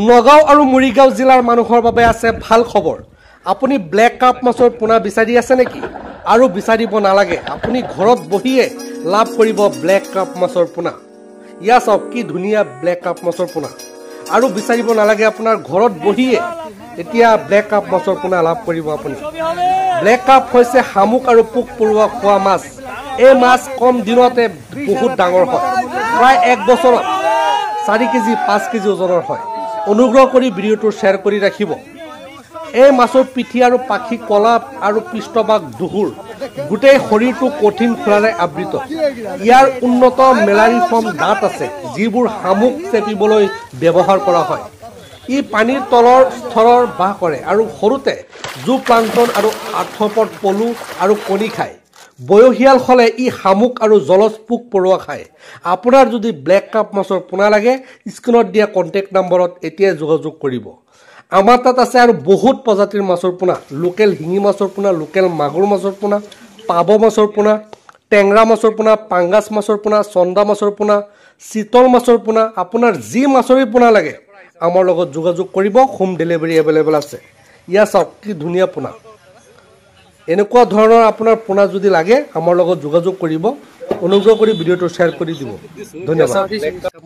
নগাঁও আৰু মৰিগাঁও জিলাৰ মানুহৰ বাবে আছে ভাল খবৰ। আপুনি ব্লেক কাপ মাছৰ পোনা বিচাৰি আছে নেকি? আৰু বিচাৰিব নালাগে, আপুনি ঘৰত বহিয়ে লাভ কৰিব ব্লেক কাপ মাছৰ পোনা। ইয়া চাওক কি ধুনীয়া ব্লেক কাপ মাছৰ পোনা। আৰু বিচাৰিব নালাগে, আপোনাৰ ঘৰত বহিয়ে এতিয়া ব্লেক কাপ মাছৰ পোনা লাভ কৰিব আপুনি। ব্লেক কাপ হৈছে শামুক আৰু পোক পৰুৱা খোৱা মাছ। এই মাছ কম দিনতে বহুত ডাঙৰ হয়, প্ৰায় এক বছৰত 4 কেজি 5 কেজি ওজনৰ হয়। অনুগ্ৰহ কৰি ভিডিঅ'টো শ্বেয়াৰ কৰি ৰাখিব। এই মাছৰ পিঠি আৰু পাখি কলা আৰু পৃষ্ঠভাগ দুহুৰ, গোটেই শৰীৰটো কঠিন খোলাৰে আবৃত। ইয়াৰ উন্নত মেলাৰিফৰ্ম দাঁত আছে, যিবোৰ শামুক চেপিবলৈ ব্যৱহাৰ কৰা হয়। ই পানীৰ তলৰ স্তৰৰ বাস কৰে আৰু সৰুতে জু প্লাংটন আৰু আৰ্থপদ পলু আৰু কণী খায়। বয়সীয়াল হ'লে ই শামুক আৰু জলজ পোক পৰুৱা খায়। আপোনাৰ যদি ব্লেক কাপ মাছৰ পোনা লাগে, স্ক্ৰীণত দিয়া কণ্টেক্ট নম্বৰত এতিয়াই যোগাযোগ কৰিব। আমাৰ তাত আছে আৰু বহুত প্ৰজাতিৰ মাছৰ পোনা, লোকেল শিঙি মাছৰ পোনা, লোকেল মাগুৰ মাছৰ পোনা, পাভ মাছৰ পোনা, টেংৰা মাছৰ পোনা, পাংগাছ মাছৰ পোনা, চন্দা মাছৰ পোনা, চিতল মাছৰ পোনা। আপোনাৰ যি মাছৰেই পোনা লাগে আমাৰ লগত যোগাযোগ কৰিব, হোম ডেলিভাৰী এভেইলেবল আছে। ইয়াৰ চাওক কি ধুনীয়া পোনা। এনেকুৱা ধৰণৰ আপোনাৰ পোনা যদি লাগে আমাৰ লগত যোগাযোগ কৰিব। অনুগ্ৰহ কৰি ভিডিঅ'টো শ্বেয়াৰ কৰি দিব। ধন্যবাদ।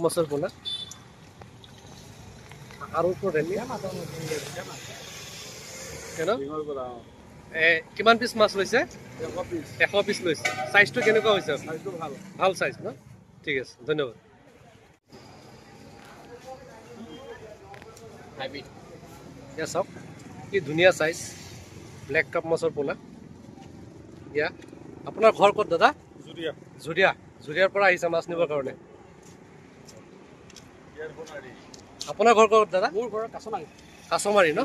মাছৰ পোনা আৰু কিমান পিচ মাছ লৈছে? 100 পিচ লৈছে। চাইজটো কেনেকুৱা হৈছে? ভাল চাইজ ন? ঠিক আছে, ধন্যবাদ। ইয়া চাওক কি ধুনীয়া চাইজ ব্লেক কাপ মাছৰ পোনা। ইয়া আপোনাৰ ঘৰ ক'ত দাদা? জুৰিয়া। জুৰিয়া, জুৰিয়াৰ পৰা আহিছে মাছ নিবৰ কাৰণে। আপোনাৰ ঘৰ ক'ত দাদা? মোৰ ঘৰ কাছমাৰী। কাছমাৰী ন?